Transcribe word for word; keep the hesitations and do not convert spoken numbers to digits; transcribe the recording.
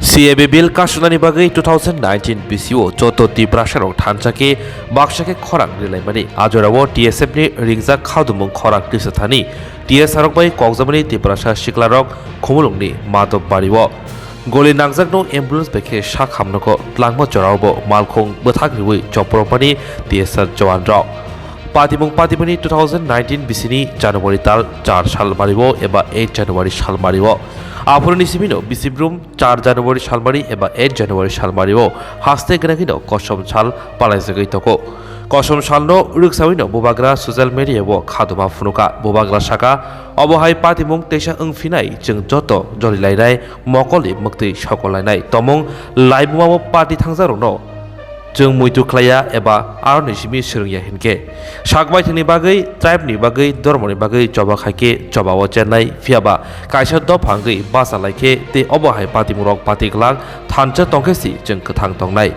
C A A Bill kasunani bagwi two thousand nineteen B C O joto Tiprasarok thansa khe baksa khe khorang rilaimani ajorao T S F ni ringjak khadumung khorang tisa thani T S arok bai kokjamani Tiprasa siklarok Khumulungni Madhobbario goli nangjakno ambulance bai khe sak hamnokgo tlangma jorao bo malkhung bwthak riwi chopropmani T S R jawanrok. Patimung patimani two thousand nineteen bisini January tal char salmario eba eight January salmario. Aphuruni simino bisibrum char January salmari eba eight January salmario haste gwnangino kosom sal palaijagwi tongo. Kosom salno rwksawino bubagra social media-o khaduma phunuka. Bubagra saka, obo hai patimung teisa wngphinai chwng joto jorilainai, mokolni mwktwi sokollainai. Tomung laibumao party thangjakrokno chwng muitu khlaiya eba aroni simi swrwngya hinkhe. Sak baithangni bagwi, tribe-ni bagwi, dhormoni bagwi choba khaikhe chobao chennai, phiyaba kaisa dopha wngwi bacha laikhe tei obo hai patimungrok patiglak thansa tongkhe si chwng kwthang tongnai.